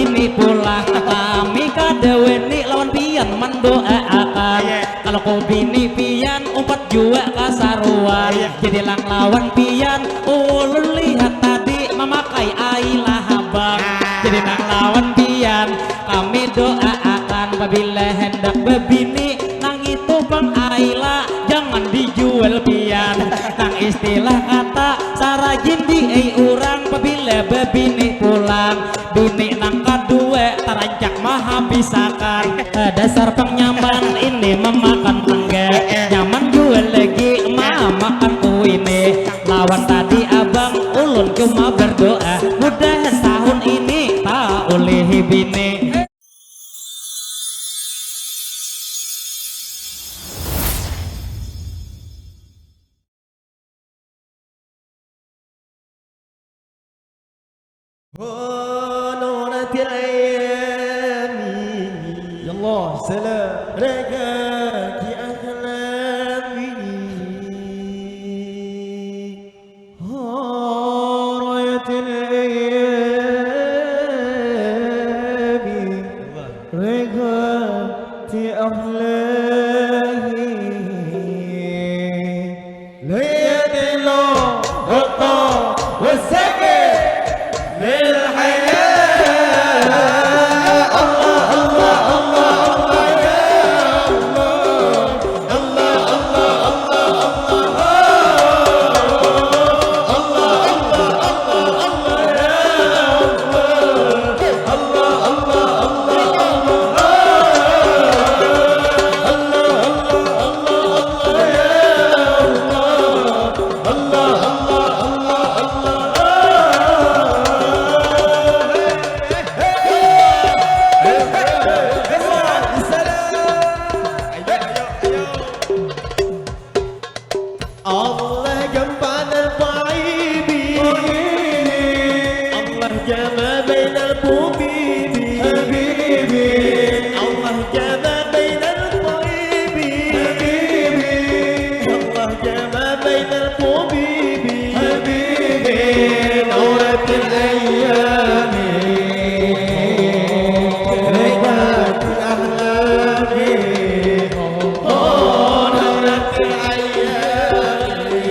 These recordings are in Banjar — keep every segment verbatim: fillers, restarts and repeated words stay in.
Ini pulang kami kada wani lawan pian mandoaakan. Kalau ku bini pian umpat jua kasaruan. Jadi nang lawan pian ulun lihat tadi mamakai ai lahabang. Jadi nang lawan pian kami doaakan pabila handak babini nang itu pang ai la jangan dijual pian. Nang istilah kata sarajin di ai urang pabila babini pulang. Bini nang kadua tarancak mahabisakan. Dasar pang nyaman ini mamakan mangga. Nyaman jua lagi mamakan kuini. Lawan tadi abang ulun cuma berdoa mudahan tahun ini tak ulihi bini. Honoratil ayami. Ya Allah, salam. Regati ahlami. Horayatil ayami. Regati ahlami. Liyatillah, hutta, wasakit, lil hayat. Allah, Allah, Allah, Allah, ya Allah. Allah, Allah, Allah, Allah, Allah, Allah, Allah, ya Allah. Allah, Allah, Allah, Allah, Allah, Allah, Allah, ya Allah. Allah, Allah, Allah, Allah. Allah, jama'a bainal muhibbin. Allah, jama'a bainal muhibbin. Habibi. Allah, jama'a bainal muhibbin. Habibi. Allah, jama'a bainal muhibbin. Habibi. Nauratil ayami. Rekatil ahlami. Oh, nauratil ayami.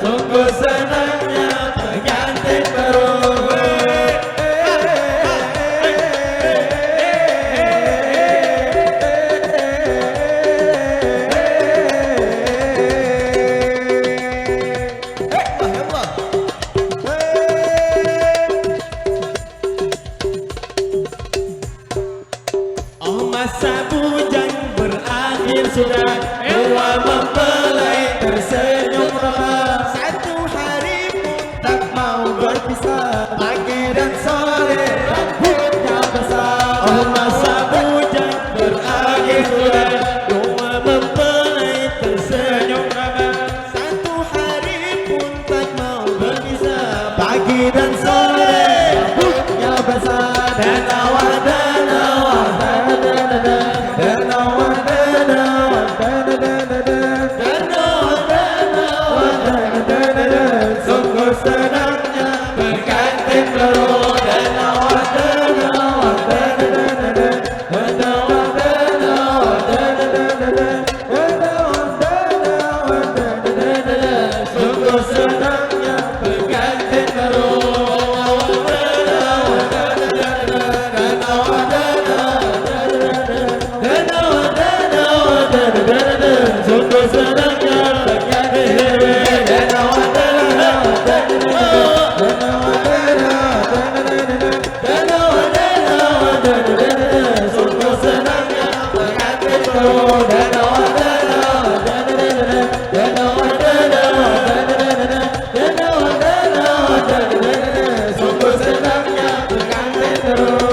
Sungguh senangnya pengantin baru. Oh, masa bujang berakhir sudah, dua mempelai tersenyum ramah. Satu hari pun tak mau berpisah, pagi dan sore rambutnya basah. Oh, masa bujang berakhir sudah, dua mempelai tersenyum ramah. Satu hari pun tak mau berpisah, pagi dan sore rambutnya basah. Dan awak, dan awak, dan awak, dan awak, dan awak, dan awak, dan awak, dan awak, dan awak, dan awak, sungguh senangnya pengantin baru. Dan awak, dan awak, dan awak, dan awak, dan awak, dan awak, dan awak, dan awak, dan awak, dan awak, dan awak, dan awak, dan awak, sungguh senangnya pengantin baru.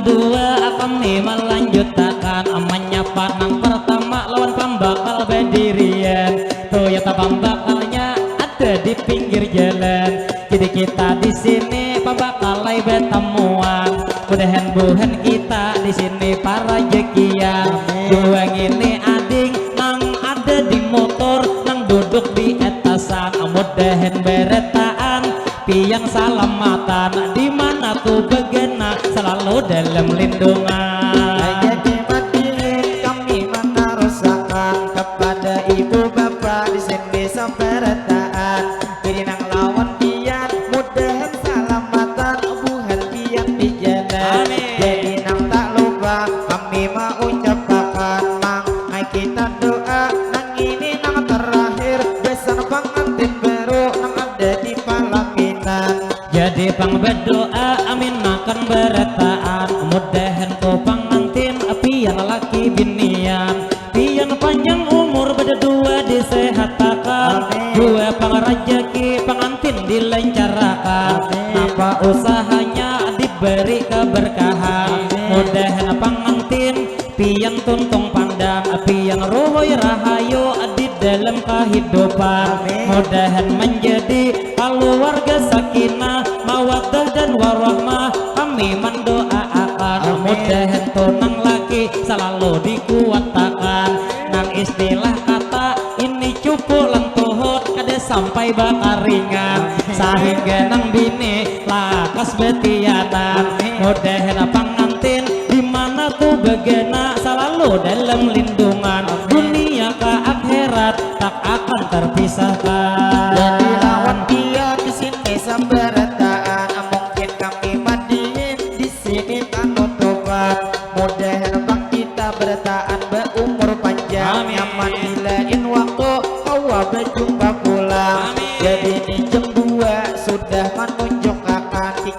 Dua kami melanjutakan menyapa nang pertama lawan pambakal bedirian. Toyota pambakalnya ada di pinggir jalan. Jadi kita di sini pambakalai betemuan. Mudahan buhan kita di sini para jekian. Dua ngini ading nang ada di motor nang duduk di atasan. Mudahan beretaan pian salamatan di mana tu begena selalu dalam lindungan. Jadi madihin kami menarusakan kepada ibu bapa di sini sabarataan. Jadi nang lawan pian mudahan salamatan buhan pian pijana. Amin. Jadi nang tak lupa kami mengucapakan mang ai kita doa nang ini nang terakhir besan pengantin baru nang ada di palaminan. Jadi pang berdoa amin makan berataan mudahan tu pengantin pian laki binian pian panjang umur berdua disehatakan. Amin. Dua pang rajaki pengantin dilencarakan. Amin. Napa usahanya diberi keberkahan. Amin. Mudahan pengantin pian tuntung pandang pian ruhui rahayu di dalam kehidupan. Amin. Mudahan menjadi keluarga sakinah mawaddah dan warahmah kami mendoakan. Amin. Mudahan tu nang laki selalu dikuatakan nang istilah kata ini cupu lentuhut kada sampai bakaringan. Amin. Sehingga nang bini lakas betianan. Amin. Mudahan pengantin di mana tu begena selalu dalam lindungan. Amin. Dunia ke akhirat tak akan terpisahkan. Jadi lawan dia di sini sabarataan mungkin kami madihin di sini panutupan. Mudahan pang kita berataan berumur panjang. Amin. Nyaman dilain waktu kawa berjumpa pulang. Amin. Jadi di jam dua sudah menunjukkan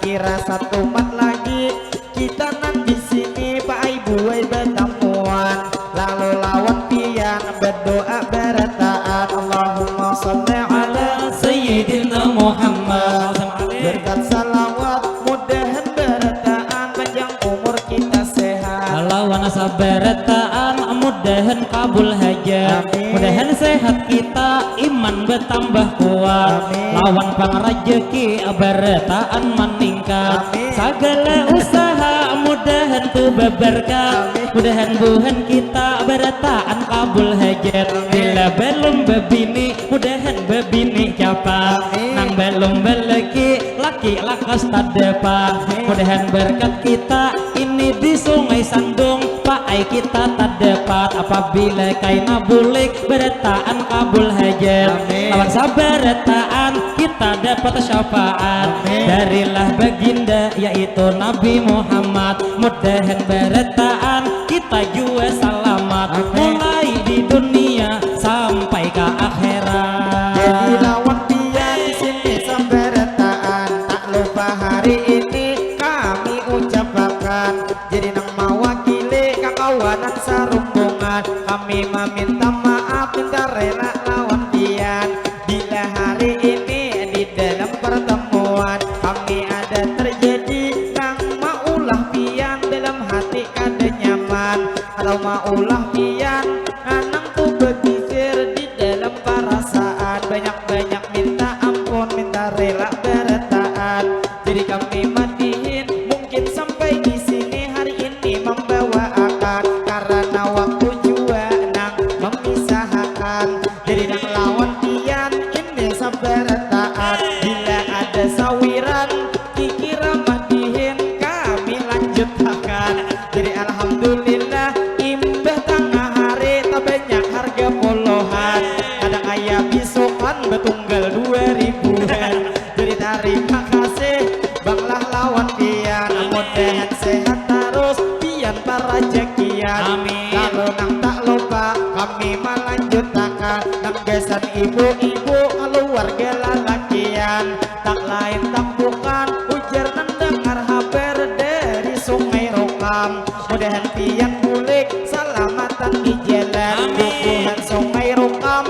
kira satu mat lagi kita nang di sini paai buai betamuan lalu lawan pian berdoa berataan Allahumma salli ala sayyidina Muhammad berkat salawat mudahan berataan panjang umur kita sehat lawan sabarataan mudahan kabul hajat. Amin. Mudahan sehat kita iman bertambah kuat. Amin. Lawan pang rajeki berataan meningkat. Amin. Sagala usaha mudahan tu beberkat. Amin. Mudahan buhan kita berataan kabul hajat. Amin. Bila belum bebini mudahan bebini cepat. Amin. Nang belum belaki laki lakas tadepat. Amin. Mudahan berkat kita ini di Sungai Sandung paai kita tadepat apabila kaina bulik berataan kabul hajat. Amin. Lawan sabarataan kita dapat syafaat. Amin. Darilah baginda yaitu Nabi Muhammad. Mudahan berataan kita jua salamat. Amin. Mulai di dunia sampai ke akhirat. Jadi lawan dia di sini sabarataan tak lupa hari ini kami ucapakan. Jadi nang mewakili kakawanan sarumbungan kami meminta maaf minta rela lawan pian bila hari ini di dalam pertemuan kami ada terjadi nang maulah pian dalam hati kada nyaman atau maulah pian nang tu begisir di dalam perasaan banyak-banyak minta ampun minta rela berataan jadi kami madihin mungkin sampai di sini hari ini membawa akan karena waktu jua nang memisahakan jadi nang lawan pian ini sabarataan bila ada sawiran kikira madihin kami lanjutakan jadi alhamdulillah imbah tangah hari tabanyak harga puluhan kada kaya bisukan betunggal dua ribuan jadi tarima kasih banglah lawan pian mudahan sehat terus pian parajakian amin lalu nang tak lupa kami melanjutakan nang gasan ibu-ibu keluarga lalakian tak lain tak bukan ujar nang dengar habar dari sungai rukam mudahan pian bulik salamatan di jalan bubuhan sungai rukam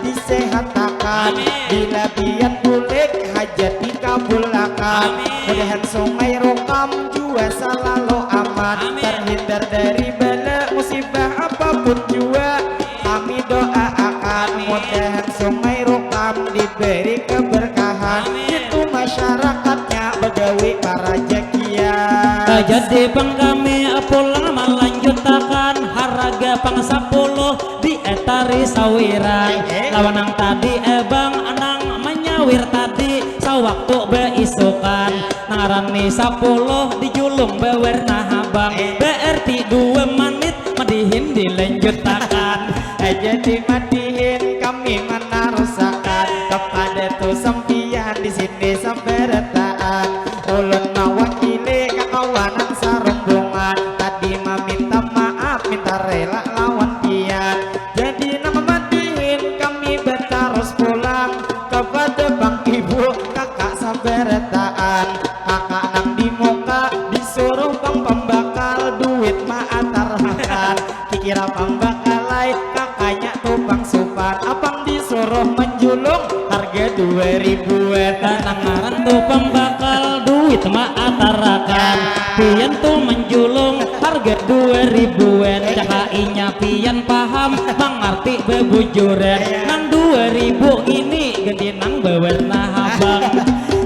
disehatakan bila pian bulik hajat dikabulakan mudahan sungai rukam jua salalu aman Jadi pang kami pulang malanjutakan haraga pang sapuluh di etari sawiran. Eh, eh. Lawan nang tadi ebang nang manyawir tadi sawaktu beisukan. Nang ngaran ni sapuluh di julung bawarna habang. Eh. Berarti dua manit madihin dilanjutakan. Eh, jadi madihin kami manarusakan. Kepada tu sampiyan di sini sabarataan. Ulun mawakili kakawanan sarumbungan. Tadi maminta maaf, minta rela lawan pian. Jadi nang madihin kami batarus pulang kepada pang ibu kakak sabarataan. Kakak nang di muka disuruh pang pambakal duit maatarakan. Kikira pambakalai kakanya tu pang supan. Apang disuruh manjulung harga dua ribuan. Nang ngaran tu pambakal duit maatarakan. Pian tu manjulung harga dua ribuan. Cahainya pian paham, mangarti bebujuran. Nang dua ribu ngini ganti nang bawarna habang.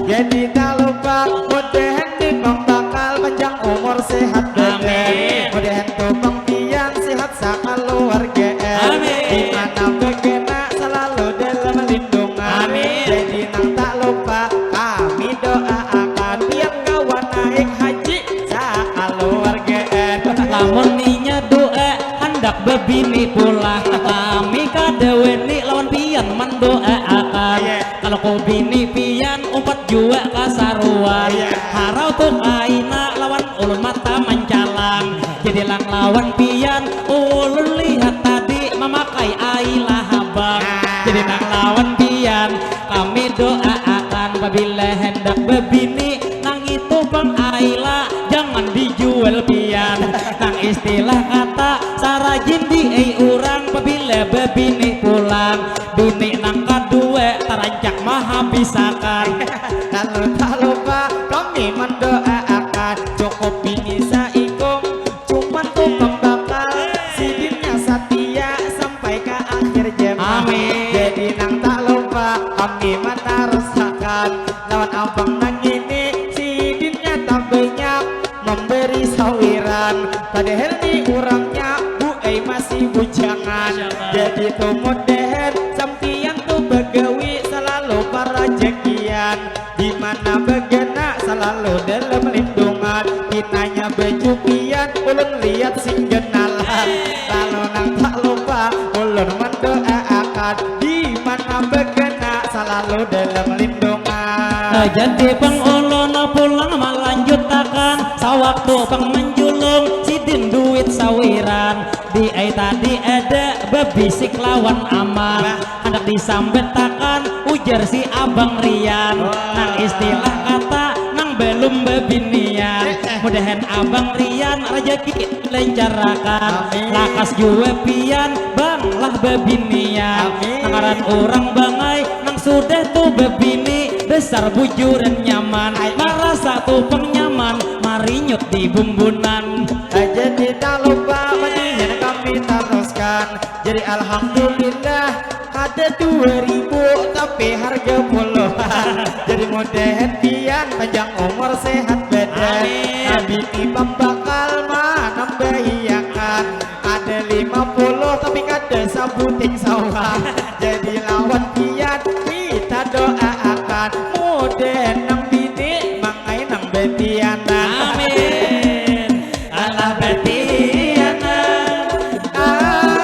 Jadi tak lupa mudahan di pambakal panjang umur sehat badan. Amin. Mudahan tu pang pian sehat sakaluargaan. Amin. Di mana bagana selalu dalam lindungan. Amin. Jadi nang tak lupa kami doaakan pian kawa naik haji sakaluargaan. Lamun inya doa handak babini pulang, kami kada wani lawan pian mandoaakan. Iya. Kalau ku bini pian umpat jua kasaruan. Iya. Harau tu kaina lawan ulun mata mancalang. Jadi lang lawan pian ulun lihat tadi mamakai aila habang. Nah. Jadi lang lawan pian kami doaakan pabila handak babini nang itu pang aila jangan dijual pian. Nang istilah kata sarajin di ai urang pabila babini pulang. Bini nang kadua tarancak mahabisakan. Lalu tak lupa kami mandoaakan cukup bini saikung, cuman tu pambakal sidinnya satia sampai ka akhir zaman. Amin. Jadi nang tak lupa kami manarusakan lawan abang nang ini sidinnya tak banyak memberi sawiran. Padahal ni urangnya bu ai masih bujangan. Jadi tu mudahan sampiyan tu bagawi selalu parajakian. Di mana bagana selalu dalam lindungan. Pinanya baju pian ulun lihat sing genalan. Lalu nang tak lupa ulun mandoaakan di mana bagana selalu dalam lindungan. Nah, jadi pang ulun pulang malanjutakan sawaktu pang manjulung sidin duit sawiran. Di ai tadi ada babisik lawan ama. Nah. Handak disambatakan ujar si Abang Rian. Wah. Nang istilah kata nang balum babinian. Eh, eh. Mudahan Abang Rian rajaki lancarakan. Amin. Lakas jua pian bang lah babinian. Amin. Nang ngaran urang bangai nang sudah tu babini besar bujuran nyaman. Ai. Marasa tu pang nyaman marinyut di bumbunan. Nah, jadi tak lupa mendingan kami taruskan. Jadi alhamdulillah ada dua ribu tapi harga puluhan. Jadi mudahan pian panjang umur sehat badan. Amin. Nah, bini pambakal manambahiakan. Ada lima puluh tapi kada sabuting sawah. Jadi lawan pian kita doaakan mudahan nang bini mangai nang batianan. Amin. Alah batianan. Ah, ah,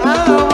ah,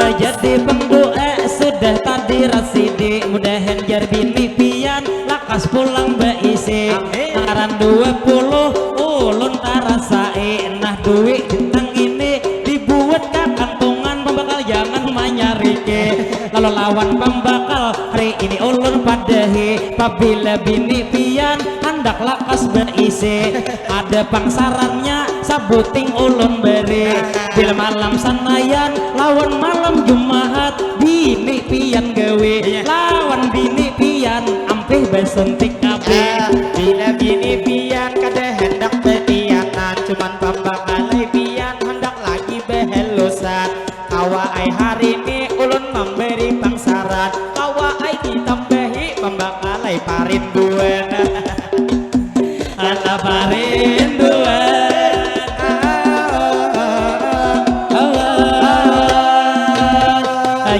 ah. Jadi pang doa sudah tadi rasidi, mudahan jar bini pian lakas pulang baisi. Amin. Ngaran dua puluh ulun tarasai, nah duit nang ini dibuat kakantungan pambakal jangan manyariki. Lalu lawan pambakal hari ini ulun padahi, pabila bini pian handak lakas baisi. Ada pang sarannya sabuting ulun beri. Bila malam Sanayan lawan malam Jumahat bini pian gawi. Iya. Lawan bini pian ampih basuntik kabeh. Ah, bila bini pian kada handak batianan cuman pambakalai pian handak lagi bahalusan. Kawa ai hari ni ulun mambari pangsaran, kawa ai ditambahi pambakalai parinduan. Parinduan.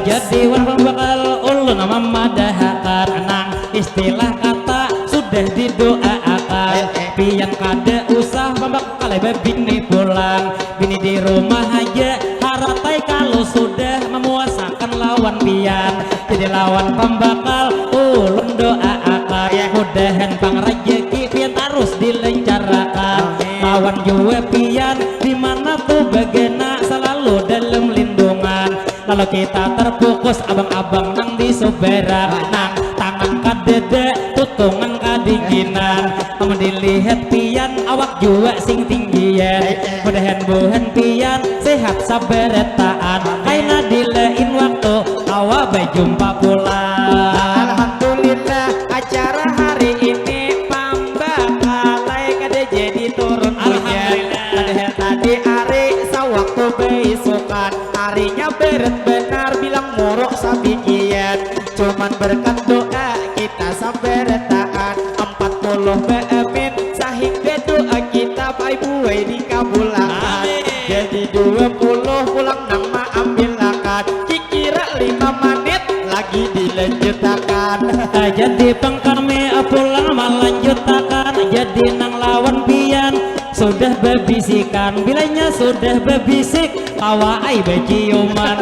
Jadi wan pambakal ulun mamadahakan nang istilah kata sudah didoaakan. Pian kada usah pambakal babini pulang. Bini di rumah haja haratai kalu sudah mamuasakan lawan pian. Jadi lawan pambakal ulun doaakan mudahan pang rajaki pian tarus dilancarakan. Lawan jua pian di mana tu bagana salalu dalam lindungan. Lalu kita terfokus abang-abang nang di subarang nang tangan kadada tutungan kadinginan. Amun dilihat pian awak jua sing tinggian. Mudahan buhan pian sehat sabarataan. Kaina di lain waktu kawa bajumpa pulang. Alhamdulillah acara hari ini pambakalai kada jadi turun hujan. Padahal tadi hari sawaktu baisukan harinya beret banar bilang muruk sabigian. Cuman berkat doa kita sabarataan empat puluh baamin sahingga doa kita pai buai dikabulakan. Jadi dua puluh pulang nang maambilakan kikira lima manit lagi dilanjutakan. Jadi pang kami pulang malanjutakan. Jadi nang lawan pian sudah babisikan. Bilanya sudah babisik kawa ai baciuman.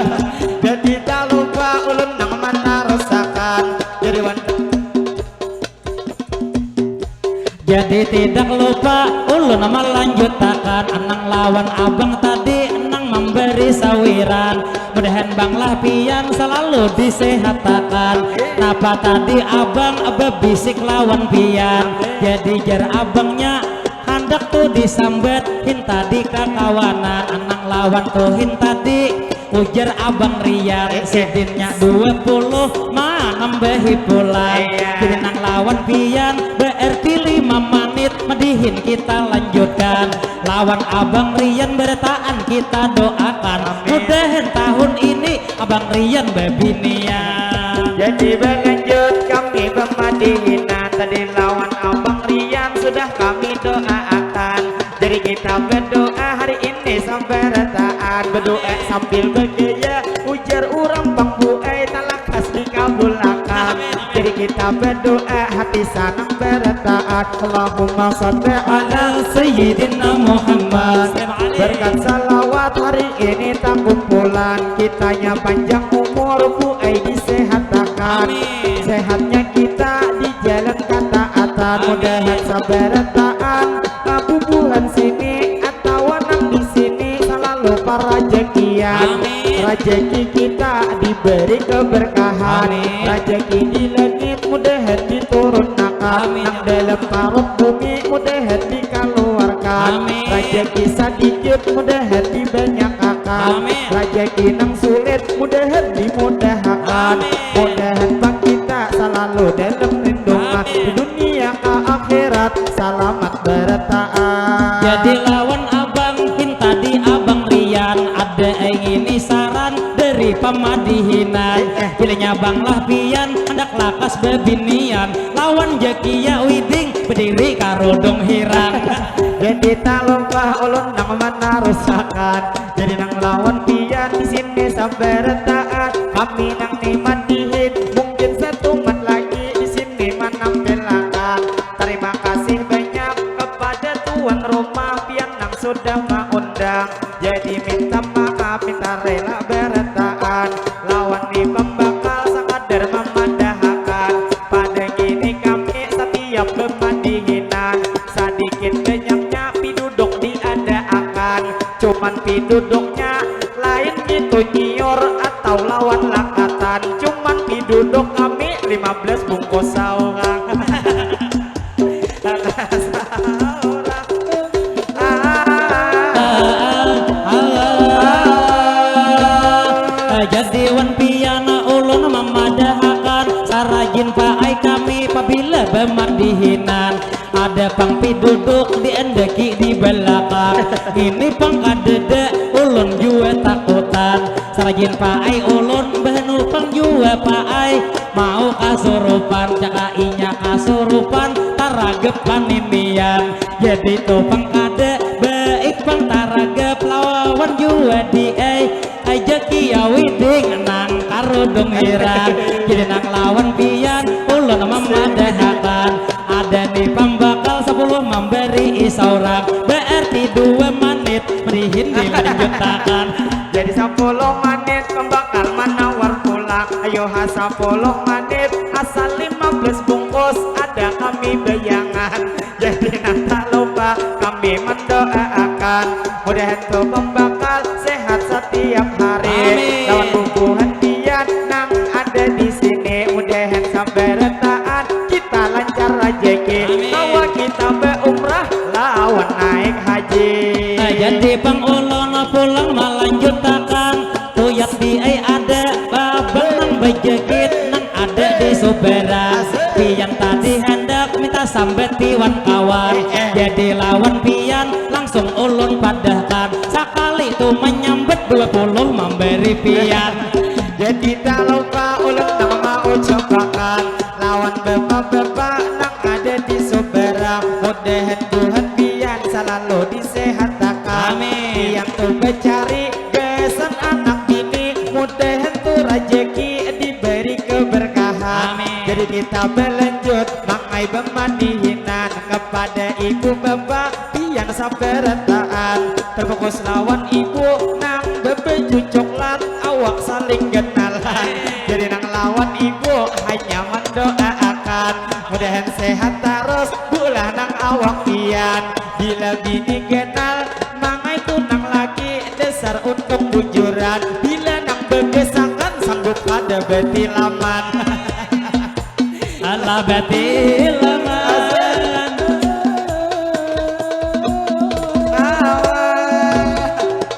Jadi tak lupa ulun nang manarusakan. Jadi wan Jadi tidak lupa ulun malanjutakan nang lawan abang tadi nang mambari sawiran. Mudahan bang lah pian salalu disehatakan. Napa tadi abang babisik lawan pian? Jadi jar abangnya handak tu disambat hintadi kakawanan nang lawan tuhin tadi. Ujar abang Rian sidinnya dua puluh manambahi pulang. Jadi nang lawan pian berarti lima manit madihin kita lanjutkan. Lawan abang Rian berataan kita doakan mudahan tahun ini abang Rian babinian. Jadi berlanjut kami bamadihinan tadi lawan abang Rian sudah kami doaakan. Jadi kita berdoa hari ini sabarataan berdoa sambil bergaya ujar urang pang buai talakas dikabulakan. Jadi kita berdoa hati sanang barataan Allahumma salli ala sayyidina Muhammad. Berkat salawat hari ini takumpulan kitanya panjang umur buai disehatakan. Sehatnya kita di jalan kataatan mudahan sabarataan bubuhan sini atawa nang di sini salalu parajakian. Rajaki kita diberi keberkahan. Rajaki di langit mudahan diturunakan. Nang dalam parut bumi mudahan dikaluarkan. Rajaki sadikit mudahan dibanyakakan. Rajaki nang sulit mudahan dimudahakan. Mudahan pang kita salalu dalam lindungan di dunia ka akhirat salamat barataan. Jadi lawan abang hintadi abang Rian ada ai ngini saran dari pamadihinan. Bilanya bang lah pian handak lakas babinian lawan jakia widing badiri karudung hirang. Jadi tak lupa ulun nang manarusakan. Jadi nang lawan pian di sini sabarataan kami nang ni madihin mungkin satumat lagi di sini manampilakan. Tarima kasih banyak kepada tuan rumah pian nang sudah maundang. Jadi minta maaf minta rela barataan lawan ni pambakal sakadar mamadahakan. Pada ngini kami satiap bamadihinan sadikit banyaknya piduduk diadaakan. Cuman piduduknya lain ngitu nyiur atau lawan lakatan. Cuman piduduk kami lima belas bungkus saurang. Jadi wan pian ulun mamadahakan sarajin paai kami pabila bamadihinan. Ada pang piduduk diandaki di balakang. Ini pang kadada ulun jua takutan. Sarajin paai ulun bahanupang jua paai. Mau kasurupan caka inya kasurupan. Tar taragap paninian. Jadi tu pang kada baik pang taragap lawan jua di ai. Aja kia widing nang karudung hirang. Jadi nang lawan pian ulun mamadahakan. Ada ni pambakal sapuluh mambari isaurang. Berarti dua manit merihin dilanjutakan. Jadi sapuluh manit pambakal manawar pulang. Ayo ha sapuluh manit asal lima belas bungkus ada kami bayangan. Jadi nang tak lupa kami mendoaakan mudahan tu pembakal sehat setiap hari. Amin. Lawan bubuhan pian nang ada di sini mudahan sabarataan kita lancar rajeki. Amin. Bawa kita beumrah lawan naik haji. Nah, jadi pang ulun pulang melanjutakan tuyat di ai ada babang nang bejegit nang ada di Subera. Pian tadi hendak minta sambat piwan kawan. Jadi lawan pian langsung ulun padahkan. Sakali tu menyambat dua puluh memberi pian. Jadi tak lupa ulun nang mau cobakan lawan bapak-bapak nang ada di Subera. Mudahan Tuhan pian selalu disehatakan. Amin. Pian tu becari gasan anak bini. Mudahan tu rajeki diberi keberkahan. Amin. Jadi kita belanjut mangai bemadihinan kepada ibu bapak pian sabarataan. Terfokus lawan ibu nang bebeju coklat awak saling kenalan. Jadi nang lawan ibu hanya mendoaakan mudahan sehat terus bulah nang awak pian. Bila bini kenal mangai tunang lagi dasar untung bujuran. Bila nang begesakan sanggup kada betilaman. Alah betilaman.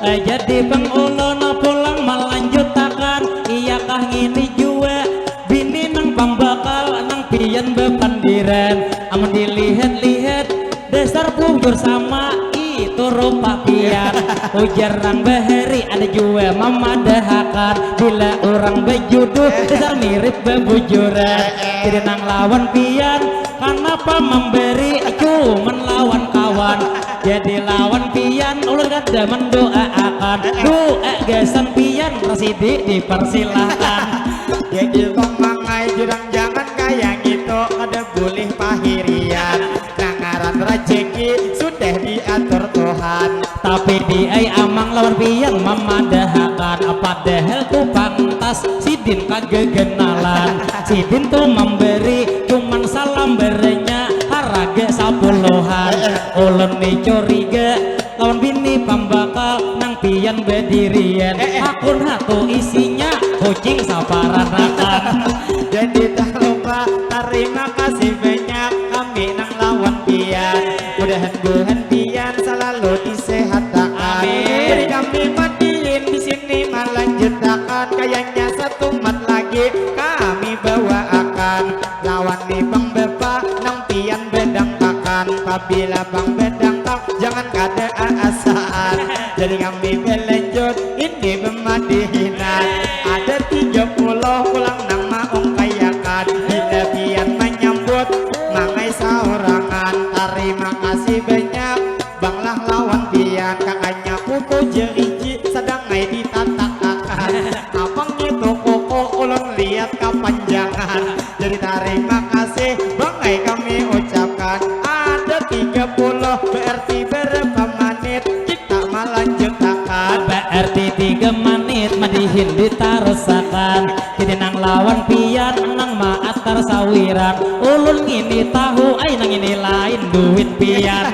Eh, jadi pang ulun pulang melanjutakan. Iyakah ngini jua bini nang pambakal nang pian bepandiran. Amun dilihat-lihat dasar bujur sama itu rupa pian. Ujar nang bahari ada jua mamadahakan bila urang bajuduh dasar mirip babujuran. Jadi nang lawan pian kanapa memberi cuman lawan kawan. Jadi lawan pian ulun kada mendoaakan doa gasan pian rasidi dipersilahkan. Jadi pemangai jurang jangan kaya ngitu kada boleh pahirian. Nah ngaran rajeki sudah diatur Tuhan. Tapi di ai amang lawan pian mamadahakan padahal tu pantas sidin kagegenalan. Sidin tu memberi cuman salam berenya haraga sapuluhan. Ulun ni curiga lawan bini pambakal nang pian bedirian. Eh, eh. Hakun hatu isinya kucing saparanakan. Jadi tak lupa terima kasih banyak kami nang lawan pian. Mudahan buhan pian selalu disehatakan. Amin. Jadi kami madihin di sini melanjutakan kayaknya satu mat lagi kami bawaakan lawan ni bang bapa nang pian bedangkakan. Pabila bang bedangkak jangan kada aasaan. Jadi kami belanjut ini bemadihinan. Ada tiga puluh pulang nang maungkayakan. Bila pian menyambut mangai saurangan. Terima kasih banyak bang lah lawan pian. Kakaknya kuku jeriji sedang ai ditatakakan. Apa ngitu kuku ulun lihat kapanjangan. Jadi tarima kasih bangai kami ucapkan. Ada tiga puluh berarti berapa manit kita malanjutakan. Berarti tiga manit madihin ditarusakan. Jadi nang lawan pian nang maatar sawiran. Ulun ngini tahu ai nang ini lain duit pian.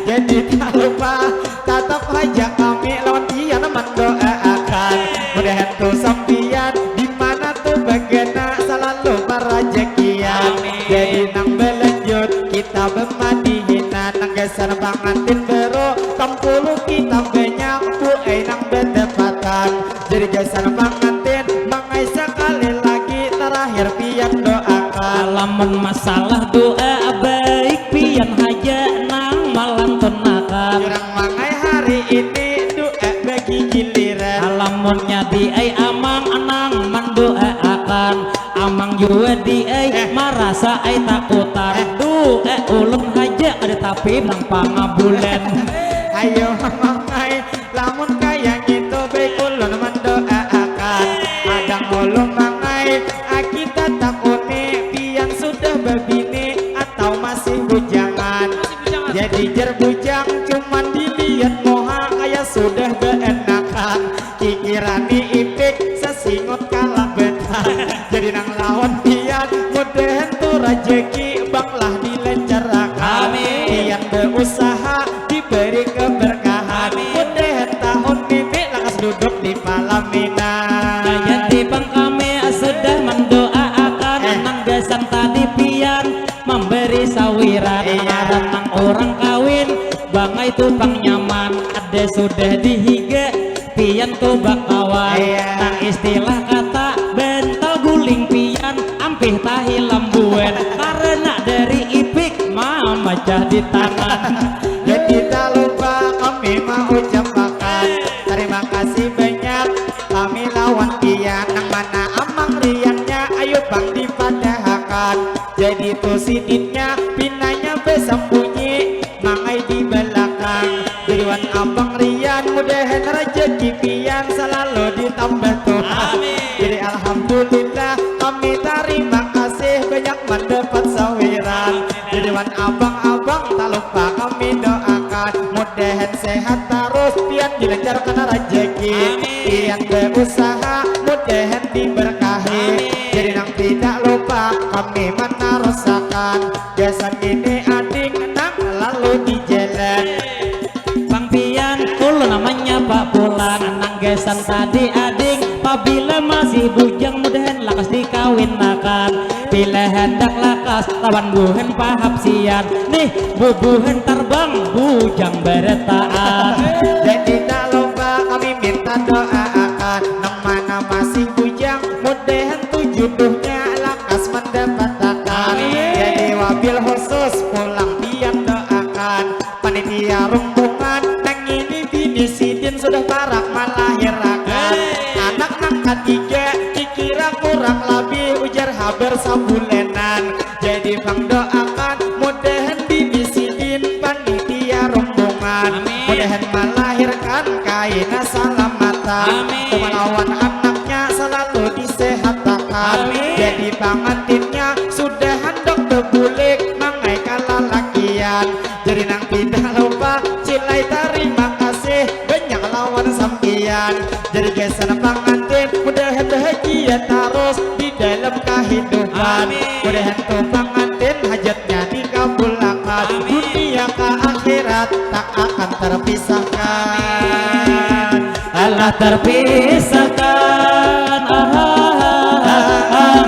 Jadi tak lupa tatap haja kami lawan pian mendoaakan. Mudahan tu sampian di mana tu bagana selalu barajakian. Amin. Jadi nang belanjut kita bemadihinan nang gasan pangantin baru tampulu kita banyak buai nang bedapatan. Jadi gasan pangantin mangai sekali lagi terakhir pian doakan. Lamun masalah doa baik pian haja nang malantunakan. Jurang mangai hari ini doa bagi giliran. Lamunnya di ai amang nang mendoaakan. Amang jua di ai eh. Marasa ai takutan eh. Duh Eh, ulun haja ada tapi nang pangabulan. Ayo mangai, lamun kaya ngitu baik ulun mandoaakan. Adang ulun mangai, ah, kita takuni pian sudah babini atau masih bujangan. Jadi jar bujang cuman dilihat muha kaya sudah beenakan. Kikirani ipik sasingut kalabetan. Jadi nang lawan pian mudahan tu rajaki bang lah dilancarakan. Amin. Pian beusaha diberi keberkahan. Amin. Mudahan tahun nini lakas duduk di palaminan. Nah, jadi bang kami sudah mendoaakan. Eh. Nang gasan tadi pian memberi sawiran. Iya. Ngaran nang orang kawin bangai tu pang nyaman. Ada sudah dihiga pian tu bakawan. Iya. Nang istilah kata bantal guling pian ampih tahi lambuan. Karena dari ipik mamacah di tangan. Jadi tak lupa kami mau ucapakan terima kasih banyak kami lawan pian nang mana amang riannya ayo pang dipadahakan. Jadi tu sidinnya pinanya bersembunyi mangai di belakang. Jadi wan abang rian mudahan rezeki pian selalu ditambah Tuhan. Amin. Jadi alhamdulillah kami terima kasih banyak mendapat sawiran. Jadi wan abang-abang tak lupa kami doakan mudahan sehat terus pian dilancarkan rezeki. Amin. Pian berusaha mudahan diberkahi. Amin. Jadi nang tidak lupa kami menarusakan gasan ini ading nang lalu di jalan. Bang pian ulun namanya Pak Pulang nang gasan tadi ading pabila masih bujang mudahan lakas dikawinakan. Bila hendak lakas lawan buhan pahapsian nih bubuhan tarbang bujang barataan. Jadi tak lupa kami minta doa akan nang mana masih bujang mudahan tu juduhnya lakas mendapatakan. Amin. Jadi wabil khusus pulang pian doakan panitia rombongan nang ini bini sidin sudah parak malahirakan. Hei. Anak nang katiga dikira kurang labih ujar habar sabulanan. Jadi bang doakan mudahan bini sidin panitia rombongan. Amin. Mudahan malahirkan kaina salamatan. Amin. Malawan anaknya selalu disehatakan. Amin. Jadi pangantinnya sudah handok bebulik mangai kalalakian. Jadi nang tidak lupa cilai tarima kasih banyak lawan sampian. Jadi gasan pangantin mudahan bahagia tarus di dalam kahidupan. Amin. Mudahan tu pangantin hajatnya dikabulakan. Amin. Dunia ka akhirat tak akan terpisahkan. Alah terpisahkan. Ah, ah, ah, ah.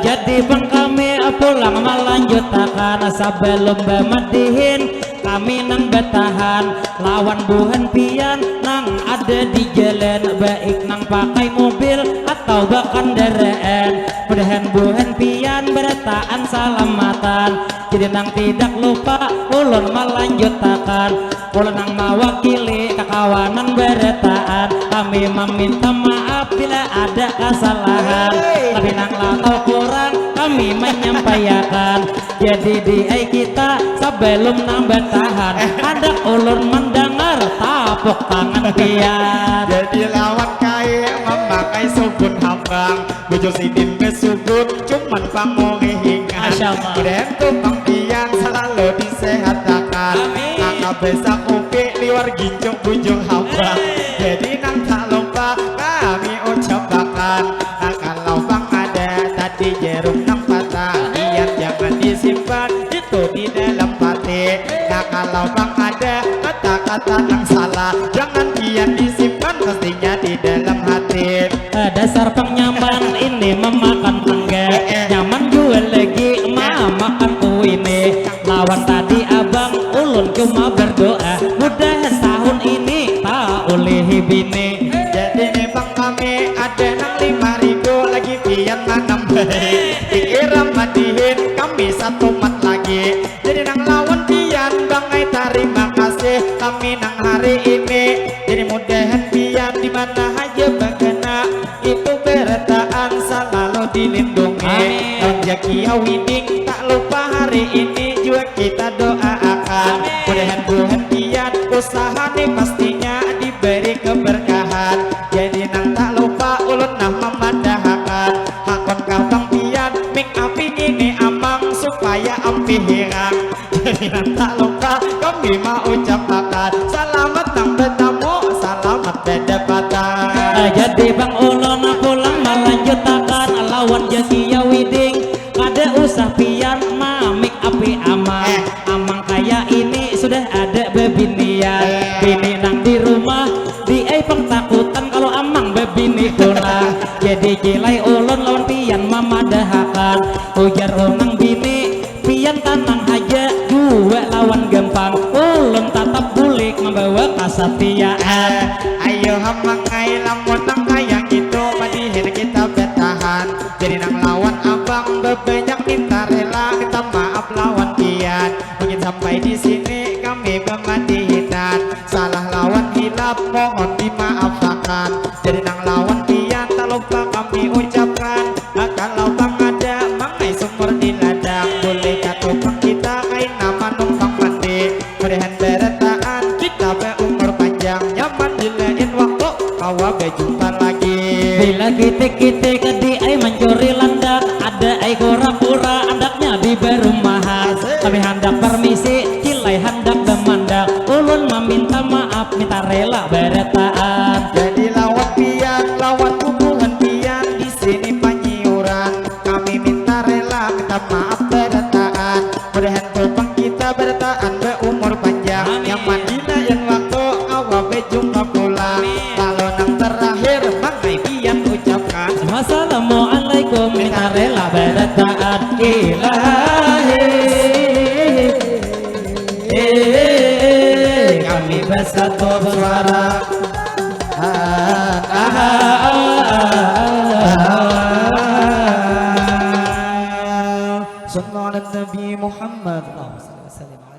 Jadi bang kami pulang melanjutakan sebelum bemedihin kami nang batahan lawan buhan pian nang ada di jalan baik nang pakai mobil atau bakandaraan. Mudahan buhan pian barataan salamatan. Jadi nang tidak lupa ulun melanjutakan. Ulun nang mawakili kakawanan barataan. Kami meminta maaf bila ada kesalahan. Hei. Tapi nang lah tahu kurang kami menyampaikan. Jadi di ai kita sebelum nang bertahan. Hendak ulun mendengar tapuk tangan pian. Jadi lawan kai memakai subun hambang. Bujur sidin besugut cuman pamuri hingan. Masya Allah. Mudahan tu pang pian selalu disehatakan. Amin. Angka besakupi liwar gincuk bujur hamba. Amin. Jadi nang tak lupa kami ucapakan. Nah kalau pang ada tadi jarum nang patah, pian jangan disimpan itu di dalam hati. Nah kalau pang ada kata-kata nang salah, jangan pian disimpan, mestinya di dalam hati. Eh, dasar pang nyaman ini memakan mangga. Eh, eh. Nyaman jua lagi mamakan kuini. Lawan tadi abang ulun cuma berdoa, mudahan tahun ini tak ulihi bini. Jadi ni bang kami ada nang lima ribu lagi pian manambahi. Pikiran madihin kami satu mat lagi. Jadi nang lawan pian bangai tarima kasih kami nang hari ini. Jadi mudahan pian di mana haja bakana itu barataan salalu dilindungi. Amin. Lawan jua Kia Widing, tak lupa hari ini jua kita doaakan. Mudahan buhan pian usaha ni pastinya diberi keberkahan. Jadi nang tak lupa ulun nah mamadahakan, hakun ka pang pian mik api ngini amang supaya ampih hirang. Jadi nang tak lupa kami maucapakan, salamat nang batamu, salamat badapatan. Jadi pang ulun pulang malanjutakan lawan ja Kia Widing. Kada usah pian mamik api amang. Amang kaya ini sudah ada babinian. Bini nang di rumah diai pang takutan kalau amang babini pulang. Jadi kilai ulun lawan pian mamadahakan, ujar unang bini. Pian tanang haja jua lawan gampang, ulun tatap bulik mambawa kasatiaan. Ayo amang ai, lamun nang kaya ngitu madihin kita batahan. Jadi nang lawan abang babanyak minta rela, minta maaf lawan pian. Mungkin sampai di sini kami bamadihinan. Salah lawan hilap mohon dimaafakan. Jadi nang lawan pian tak lupa kami ucapkan, kalau pang ada mangai sumur di ladang, bulih ka tu pang kita kaina manumpang mandi. Mudahan barataan kita baumur panjang, nyaman di lain waktu kawa bajumpa lagi. Bila kitik-kitik di ai mancuri landak, ada ai kura-kura andaknya di barumahan. Kami handak parmisi, kilai handak bamandak, ulun maminta maaf, minta rela barataan. Jadi lawan pian, lawan bubuhan pian di sini panyiuran, kami minta rela, minta maaf barataan. Mudahan tu pang kita barataan baumur panjang, nyaman di lain waktu kawa bajumpa pulang. Lalu nang terakhir mangai pian ucapkan, Wassalamualaikum, minta rela barataan. Ilahi, eh, kami basatu suara. Ah, ah, ah, ah, ah. Sallallahu ala Nabi Muhammad. Allahumma salli wa sallim.